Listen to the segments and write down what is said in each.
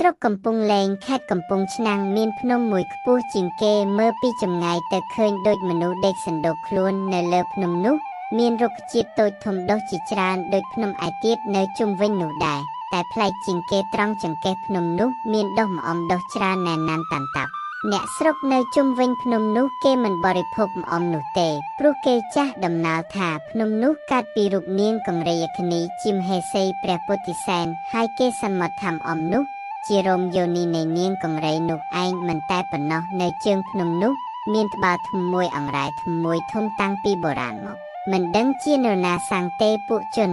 ស្រុកកំពង់លែងខេត្តកំពង់ឆ្នាំងមានភ្នំមួយខ្ពស់ជាងគេមើលពីចម្ងាយទៅឃើញដូចមនុស្សដេកសណ្ដូកខ្លួននៅលើភ្នំនោះមានរុក្ខជាតិតូចធំដុះជាច្រើនដូចភ្នំឯទៀតនៅជុំវិញនោះដែរតែប្លែកជាងគេត្រង់ចង្កេះភ្នំនោះមានដុះម្អមដុះច្រើនណែនណាន់តាន់តាប់អ្នកស្រុកនៅជុំវិញភ្នំនោះគេមិនបរិភោគម្អមនោះទេព្រោះគេចាស់ដំណាលថាភ្នំនោះកើតពីរូបនាងកង្រីយគនីជាមហេសីព្រះពុទ្ធិសែនហើយគេសន្មតថាម្អមនោះជារោមយោនីនៃនាងកង្រីនោះឯងមិនតែប៉ុណ្ណោះនៅជើងភ្នំនោះមានត្បាល់ថ្មមួយអង្រែថ្មមួយធំតាំងពីបុរាណមកមិនដឹងជានរណាសាងទេពួកជន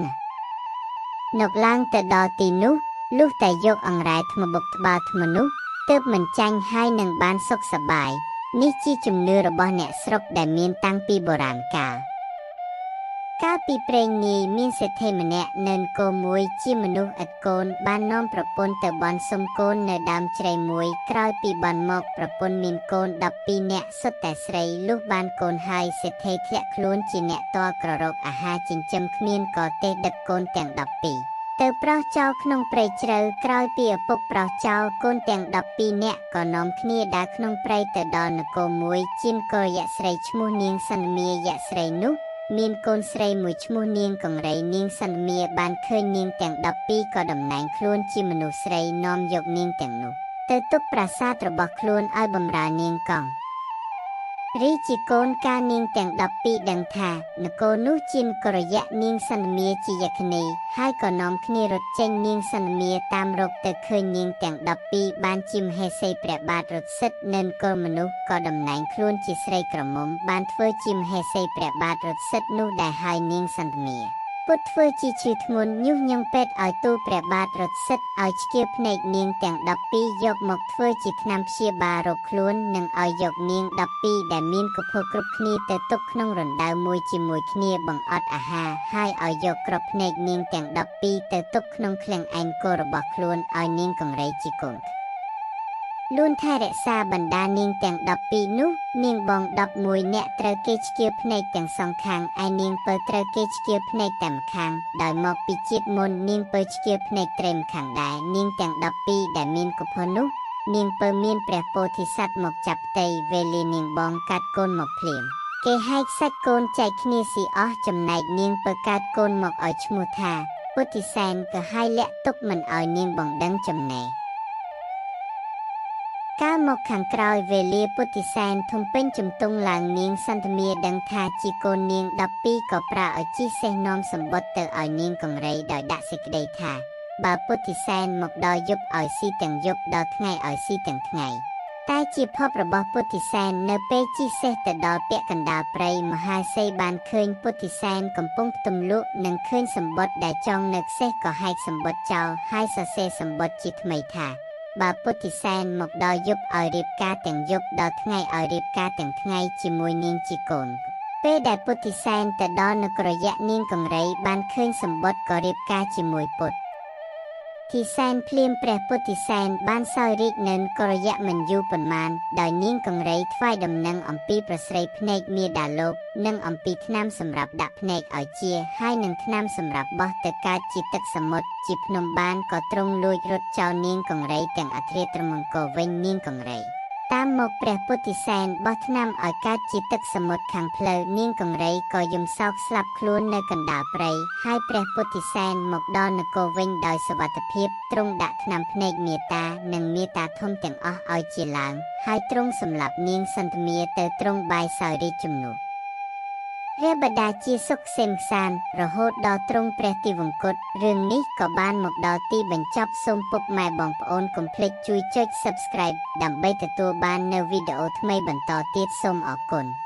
នឹកឡើងទៅដល់ទីនោះលុះតែយកអង្រែថ្មបុកត្បាល់ថ្មនោះទើបមិនចាញ់ហើយនឹងបានសុខសប្បាយនេះជាជំនឿរបស់អ្នកស្រុកដែលមានតាំងពីបុរាណកាលកាលពីព្រេងនាយមានសេដ្ឋីម្នាក់នៅនគរមួយជាមនុស្សឥតកូនបាននាំប្រពន្ធទៅបន់សុំកូននៅដើមជ្រៃមួយក្រោយពីបន់មកប្រពន្ធមានកូន12នាក់សុទ្ធតែស្រីលុះបានកូនហើយសេដ្ឋីធ្លាក់ខ្លួនជាអ្នកតល់ក្ររកអាហារចិញ្ចឹមគ្មានក៏ទេដឹកកូនទាំង12ទៅប្រោះចោលក្នុងព្រៃជ្រៅក្រោយពីឪពុកប្រោះចោលកូនទាំង12នាក់ក៏នាំគ្នាដើរក្នុងព្រៃទៅដល់នគរមួយជានគរយក្សស្រីឈ្មោះនាងសន្មាយក្សស្រីនោះមានកូនស្រីមួយឈ្មោះនាងកង្រីនាងសន្មាបានឃើញនាងទាំង12ក៏តំណែងខ្លួនជាមនុស្សស្រីនាំយកនាងទាំងនោះទៅទុកប្រាសាទរបស់ខ្លួនឲ្យបម្រើនាងកង្រីជាកូនកាលនាងទាំង12ដឹងថានគរនោះជានគរយៈនាងសន្មាជាយក្ខនីហើយក៏នាំគ្នារត់ចេញនាងសន្មាតាមរកទៅឃើញនាងទាំង12បានជាមហេសីព្រះបាទរត់សិទ្ធនៅនគរមនុស្សក៏តំណែងខ្លួនជាស្រីក្រមុំបានធ្វើជាមហេសីព្រះបាទរត់សិទ្ធនោះដែរហើយនាងសន្មាពុតធ្វើជាឈឺធ្ងន់ញុះញង់ពេទ្យឲ្យទូលព្រះបាទរត់សិទ្ធឲ្យឆ្កៀលភ្នែកនាងទាំង12យកមកធ្វើជាថ្នាំព្យាបាលរោគខ្លួននិងឲ្យយកនាង12ដែលមានកភគ្រប់គ្នាទៅទុកក្នុងរណ្ដៅមួយជាមួយគ្នាបង្អត់អាហារហើយឲ្យយកក្របភ្នែកនាងទាំង12ទៅទុកក្នុងឃ្លាំងឯងគោរបស់ខ្លួនឲ្យនាងកង្រីជាកូនលួនថែរក្សាបណ្ដានាងទាំង12នោះនាងបង11នាក់ត្រូវគេឆ្កៀលភ្នែកទាំងសងខាងឯនាងពៅត្រូវគេឆ្កៀលភ្នែកតែម្ខាងដោយមកពីជាតិមុននាងពៅឆ្កៀលភ្នែកត្រីម្ខាងដែរនាងទាំង12ដែលមានកភនោះនាងពៅមានព្រះពោធិសត្វមកចាប់ផ្ទៃវេលានាងបងកាត់កូនមកភ្លាមគេហែកសាច់កូនចែកគ្នាស៊ីអស់ចំណែកនាងពៅកាត់កូនមកឲ្យឈ្មោះថាពុទ្ធិសែនក៏ឲ្យលាក់ទុកមិនឲ្យនាងបងដឹងចំណេះកាលមកខាងក្រោយវេលាពុទ្ធិសែនធំពេញជំទង់ឡើងនាងសន្មាដឹងថាជាកូននាង12ក៏ប្រើឲ្យជិះសេះនាំសម្បត្តិទៅឲ្យនាងកង្រីដោយដាក់សេចក្តីថាបើពុទ្ធិសែនមកដល់យប់ឲ្យស៊ីទាំងយប់ដល់ថ្ងៃឲ្យស៊ីទាំងថ្ងៃតែជាភពរបស់ពុទ្ធិសែននៅពេលជិះសេះទៅដល់ពាក់កណ្ដាលព្រៃមហាសីបានឃើញពុទ្ធិសែនកំពុងផ្ទំលក់និងឃើញសម្បត្តិដែលចងនៅសេះក៏ហែកសម្បត្តិចោលហើយសរសេរសម្បត្តិជាថ្មីថាបើពុទ្ធិសែនមកដល់យប់ឲ្យរៀបការទាំងយប់ដល់ថ្ងៃឲ្យរៀបការទាំងថ្ងៃជាមួយនាងជាកូនពេលដែលពុទ្ធិសែនទៅដល់នគរយៈនាងកង្រីបានឃើញសម្បត្តិក៏រៀបការជាមួយពុទ្ធិសែនភ្លាមព្រះពុទ្ធិសែនបានសោយរាជនៅនគរយៈមិនយូរប៉ុន្មានដោយនាងកង្រីថ្វាយដំណឹងអំពីប្រស្រីភ្នែកមាតាលោកនិងអំពីថ្នាំសម្រាប់ដាក់ភ្នែកឲ្យជាហើយនឹងថ្នាំសម្រាប់បោះទៅកើតជាទឹកសមុទ្រជាភ្នំបានក៏ទ្រង់លួចរត់ចោលនាងកង្រីទាំងអធិត្រមង្គលវិញនាងកង្រីតាមមកព្រះពុទ្ធិសែនបោះថ្នាំឲ្យកើតជាទឹកសមុទ្រខាងផ្លូវនាងកង្រីក៏យំសោកស្លាប់ខ្លួននៅកណ្ដាលព្រៃហើយព្រះពុទ្ធិសែនមកដល់នគរវិញដោយសុវត្ថិភាពទ្រង់ដាក់ថ្នាំភ្នែកមេតានិងមេតាធំទាំងអស់ឲ្យជាឡើងហើយទ្រង់សម្លាប់នាងសន្មាទៅទ្រង់បាយសោយរាជជំនួសព្រះបិតាជាសុខសេមសានរហូតដល់ទ្រង់ព្រះទិវង្គតរឿងនេះក៏បានមកដល់ទីបញ្ចប់សូមពុកម៉ែបងប្អូនកុំភ្លេចជួយចុច Subscribe ដើម្បីទទួលបាននូវវីដេអូថ្មីបន្តទៀតសូមអរគុណ។